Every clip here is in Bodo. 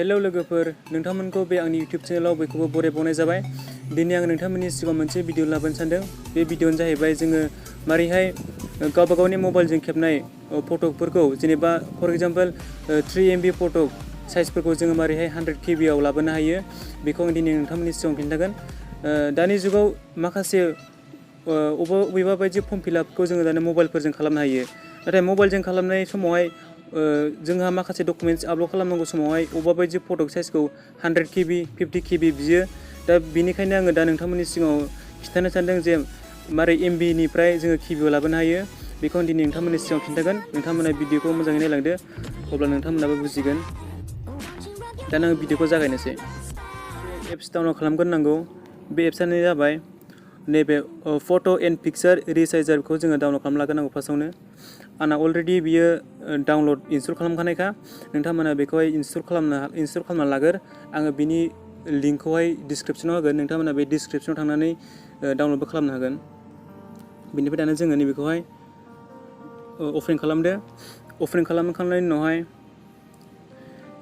हेलो लोगोफोर, नोंथांमोनखौ बे आंनि YouTube चेनेलाव बयखौबो बरायबावनाय जाबाय। दिनै आं नोंथांमोननि सिगाङाव मोनसे भिडिअ लाबोनो सानदों। बे भिडिअआनो जाहैबाय जोङो मारैहाय गावबा गावनि मबाइलजों खेबनाय फटकफोरखौ जेनेबा फर एग्जाम्पल 3 MB फटक साइजफोरखौ जोङो मारैहाय 100 KB आव लाबोनो हायो बेखौ आं दिनै नोंथांमोननि सिगाङाव खिन्थागोन। दानि जुगाव माखासे अबेबा बायदि फर्म फिलआपखौ जोङो दानि मबाइलफोरजों खालामनो हायो। नाथाय मबाइलजों खालामनाय समावहाय जोंहा माखासे डकुमेन्ट्स आपल'ड खालामनांगौ समावहाय अबेबा बायदि फटक साइजखौ 100 KB 50 KB बियो। दा बेनिखायनो आङो दा नोंथांमोननि सिगाङाव खिन्थानो सानदों जे मारै MBनिफ्राय जोङो KBआव लाबोनो हायो बेखौ आं दिनै नोंथांमोननि सिगाङाव खिन्थागोन। नोंथांमोना भिडिअखौ मोजाङै नायलांदो, अब्ला नोंथांमोनाबो बुजिगोन। दा आं भिडिअखौ जागायनोसै। एप्स डाउनलड खालामग्रोनांगौ। बे एप्सआनो जाबाय नैबे फट' एन्ड पिक्सार रिसाइजारखौ जोङो डाउनलड खालामना लाग्रोनांगौ फार्स्टआवनो। आंना अलरेडि बियो डाउनलड इनस्टल खालामखानायखा। नोंथांमोना बेखौहाय इनस्टल खालामना लाग्रो। आङो बिनि लिंकखौहाय डिसक्रिपसनाव होगोन। नोंथांमोना बे डिसक्रिपसनाव थांनानै डाउनलडबो खालामनो हागोन। बेनिफ्राय दानो जोङो नैबेखौहाय अपेन खालामदो। अपेन खालामखांनायनि उनावहाय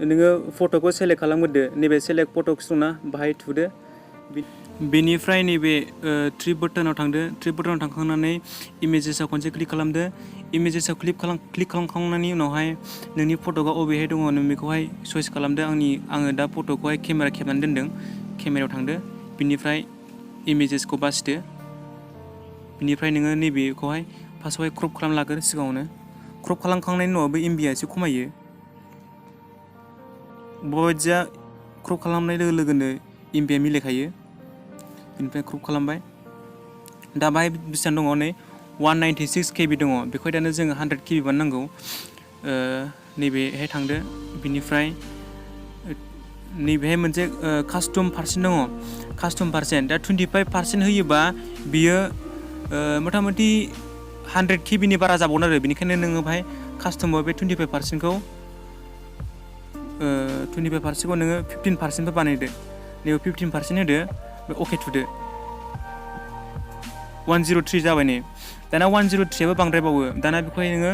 नोङो फट'खौ सेलेक्ट खालामग्रोदो। नैबे सेलेक्ट फटक्स दंना बाहाय थुदो। बेनिफ्राय नैबे थ्रि बटनाव थांदो। थ्रि बटनाव थांखांनानै इमेजेसआव खनसे क्लिक खालामदो। इमेजेसआव क्लिक खालामखांनायनि उनावहाय नोंनि फट'आ अबेहाय दङ नों बेखौहाय चइस खालामदो। आङो दा फट'खौहाय केमेरा खेबनानै दोनदों। केमेरायाव थांदो। बिनिफ्राय इमेजेसखौ बासिदो। बिनिफ्राय नोङो नैबेखौहाय फार्स्टआवहाय क्रप खालामना लाग्रो सिगाङावनो। क्रप खालामखांनायनि उनाव बे MBआ एसे खमायो। बयजा क्रप खालामनाय लोगो लोगोनो MBआ मिलायखायो। बेनिफ्राय क्रप खालामबाय। दा बाहाय बेसेबां दङ नै 196 KB दङ। बेखौहाय दानो जोङो 100 KB बानायनांगौ। नैबेहाय थांदो। बिनिफ्राय नैबेहाय मोनसे कास्टम पार्सेन्ट दङ। कास्टम पार्सेन्ट दा 25% होयोबा बियो मथा मथि 100 KBनि बारा जाबावगोन आरो। बेनिखायनो नोङो बाहाय कास्टमाव बे 25%खौ नोङो 15% बानायदो। नैबे 15% होदो। अके थुदो। 103 जाबाय नै। दाना 103आबो बांद्रायबावो। दाना बेखौहाय नोङो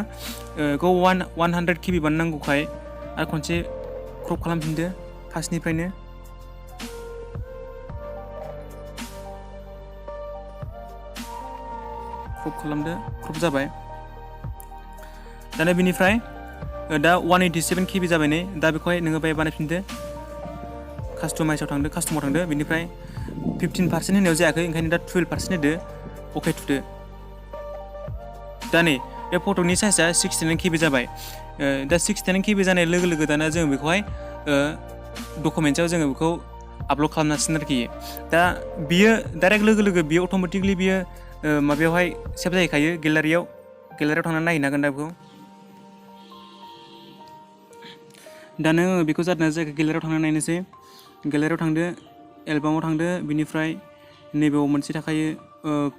100 KB बानायनांगौखाय आरो खनसे क्रप खालामफिनदो फार्स्टनिफ्रायनो। क्रप खालामदो। क्रप जाबाय। दाना बेनिफ्राय दा 187 KB जाबाय नै। दा बेखौहाय नोङो बाहाय बानायफिनदो। कास्टमाइजआव थांदो। कास्टमाव थांदो। बेनिफ्राय 15% होनायाव जायाखै, ओंखायनो दा 12% होदो। अके थुदो। दा नै बे फट'नि साइजआ 69 KB जाबाय। दा 69 KB जानाय लोगो लोगो दाना जों बेखौहाय डकुमेन्ट्सआव जोङो बेखौ आपल'ड खालामनो हासिगोन आरोखि। दा बियो डाइरेक्ट लोगो लोगो बियो अट'मेटिकलि बियो माबायावहाय सेभ जाहैखायो गेलारियाव थांनानै नायहैनो हागोन दा बेखौ। दा नों बेखौ जादोंना जायाखै गेलारियाव थांनानै नायनोसै। गेलारियाव थांदो। एलबामाव थांदो। बिनिफ्राय नैबेयाव मोनसे थाखायो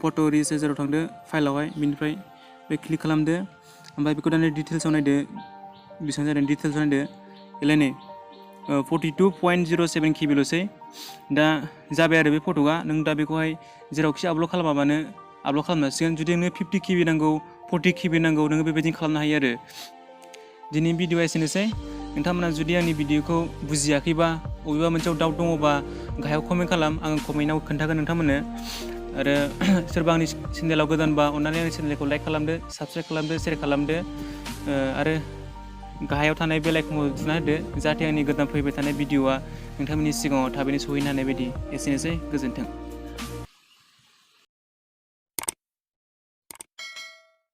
फट' रिसाइजाराव थांदो फाइलावहाय। बिनिफ्राय बे क्लिक खालामदो। ओमफ्राय बेखौ दानो डिटेल्सआव नायदो बेसेबां जादों। डिटेल्सआव नायदो। एलाय नै 42.07 KB ल'सै। दा जाबाय आरो बे फट'आ। नों दा बेखौहाय जेरावखि आपल'ड खालामाबानो आपल'ड खालामनो हासिगोन। जुदि नोङो 50 KB नांगौ 40 KB नांगौ नोङो बेबायदिनो खालामनो हायो आरो। दिनै भिडिअआ एसेनोसै। नोंथांमोना जुदि आंनि भिडिअखौ बुजियाखैबा बबेबा मोनसेयाव डाउट दङबा गाहायाव कमेन्ट खालाम। आं कमेन्टआव खोन्थागोन नोंथांमोननो। आरो सोरबा आंनि चेनेलाव गोदानबा अननानै आंनि चेनेलखौ लाइक खालामदो, साबस्क्राइब खालामदो, शेयार खालामदो। आरो गाहायाव थानाय बेल आइकनखौ थुना होदो जाहाथे आंनि गोदान फैबाय थानाय भिडिअआ नोंथांमोननि सिगाङाव थाबैनो सहैनो हानाय बायदि। एसेनोसै, गोजोन्थों।